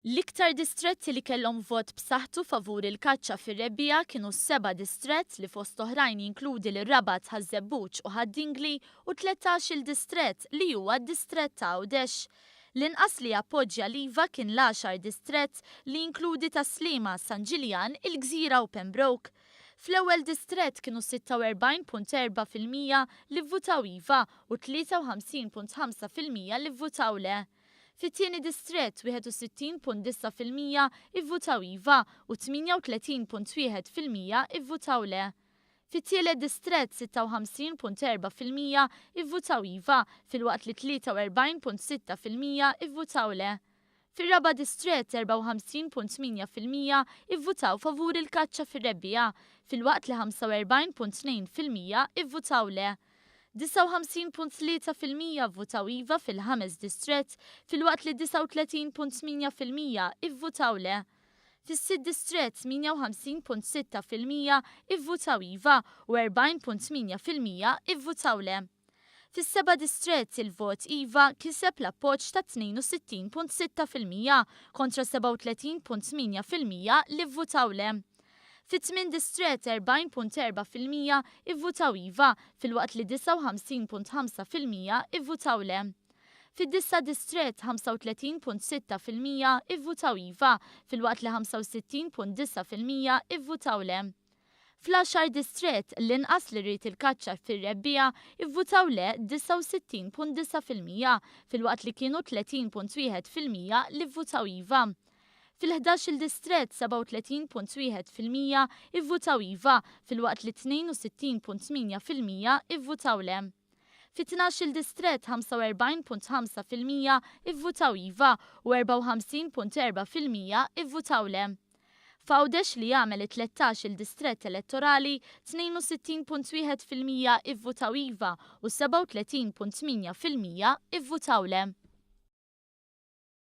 L-iktar distretti li kellhom vot b'saħħtu favur il-kaċċa fir-rebbiegħa kienu s-seba' distrett li fost oħrajn jinkludi lir-Rabat, Ħaż-Żebbuġ u Ħad-Dingli u 13-il distrett li huwa d-distrett ta' Għawdex. L-inqas li appoġġja l-iva kien l-għaxar distrett li jinkludi Tas-Sliema, San Ġiljan, il-Gżira u Pembroke. Fl-ewwel distrett kienu 46.4% li vvutaw iva u 53.5% li vvutaw le. Fit-tieni distrett, 61.9% ivvutaw iva u 38.1% ivvutaw le. Fit-tielet distrett, 56.4% ivvutaw iva filwaqt li 43.6% ivvutaw le. Fir-raba' distrett, 54.8% ivvutaw favur il-kaċċa fir-rebbiegħa filwaqt li 45.2% ivvutaw le. 59.3% vvutaw iva fil-ħames distrett filwaqt li 39.8% ivvutaw le. Fis-sitt distrett 58.6% ivvutaw iva u 40.8% ivvutaw le. Fis-seba' distrett il-vot iva kiseb l-appoġġ ta' 62.6% kontra 37.8% li vvutaw le. Fit-tmien distrett 40.4% ivvutaw iva filwaqt li 59.5% ivvutaw le. Fid-disa' distrett 35.6% ivvutaw iva filwaqt li 65.9% ivvutaw le. Fl-għaxar distrett, l-inqas li ried il-kaċċa fir-rebbiegħa ivvutaw le 69.9% filwaqt li kienu 30.1% li vvutaw iva. Fil-ħdax-il distrett 37.1% ivvutaw iva filwaqt li 62.8% ivvutaw le. Fit-tnax-il distrett 45.5% ivvutaw iva u 54.4% ivvutaw le. F'Għawdex li jagħmel it-tlettax-il distrett elettorali, 62.1% ivvutaw iva u 37.8% ivvutaw le.